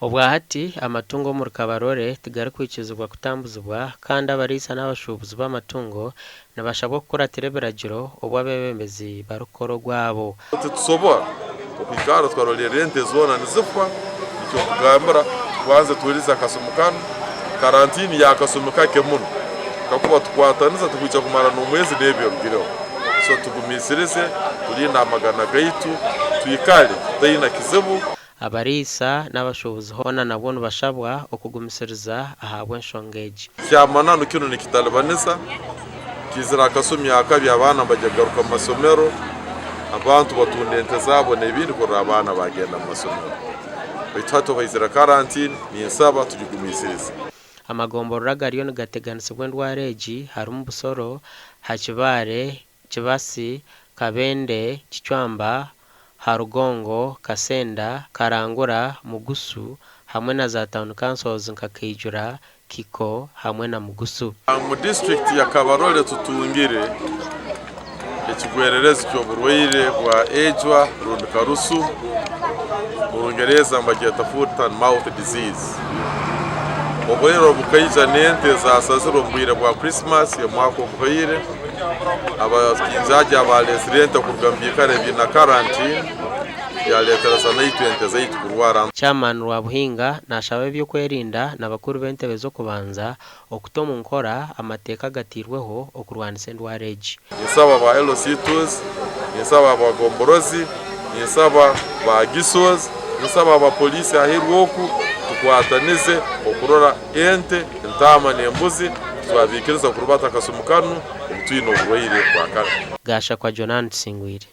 Obwahati amatungo omuri Kabarole tigarikwikirizibwa kutambuzibwa kandi abariisa n'abashuubuzi b'amatungo nibashabwa kukuratira ebiragiro obu abeebembezi barikukora ogwabo. Titusobora okwikara tukarolerra ente zoona nizifa, nikyo nkugambira tubanze tuhurize akasumi kanu, karantini y'akasumi kake muno, kakuba tukwataniza tikwija kumara n'omwezi n'ebi erugireho. So tugumiisirize, turinde amagana gaitu, twikale tutaina kizibu. Abariisa n'abashuubuzi hoona nabwo nibashabwa okugumisiriza ahabw'enshonga egi. Kyamananu kinu nikitalibanisa, kiizire akasumi akabi abaana nibagya kugaruka mu masomero, abantu batunda ente zaabo n'ebindi kurora abaana bagenda mu masomero. Baitu hati obu haizire karantini, ninsaba tugigumiisirize. Amagomborora agariyo nigateganisibwa endwara egi harimu Busoro, Hakibare, Kibasi, Kabende, Kicwamba, Harugongo, Kasenda, Karangura, Mugusu hamwe na za Town Councils nka Keijura, Kiko hamwe na Mugusu. Omu disiturikiti ya Kabarole tutungire ekigwererezi ky'oburwaire bwa ejwa rundi karusu, omu Rungereeza nibagyeta foot and mouth disease. Oburwaire obu bukaija n'ente ezasazirwe omu bwire bwa Christmas omwaka oguhweire. Abakinzaagi abaaleetsire ente kuruga omu biikaro ebiine karantini byaleetereza naitwe ente zaitu kurwara. Chairman Rwabuhinga nashaba ab'ebyokwerinda na bakuru b'entebe z'okubanza okuta omu nkora amateeka agateirweho okurwanisa endwara egi. Ninsaba ba LC2s, ninsaba abagomborozi, ninsaba ba GISOs, ninsaba abapoliisi aheeru oku tukwatanize okurora ente, entaama n'embuzi titwabiikiriza kurubata akasumi kanu obu twine oburwaire bwa kara. Gashakwa Jonan Tusingwire.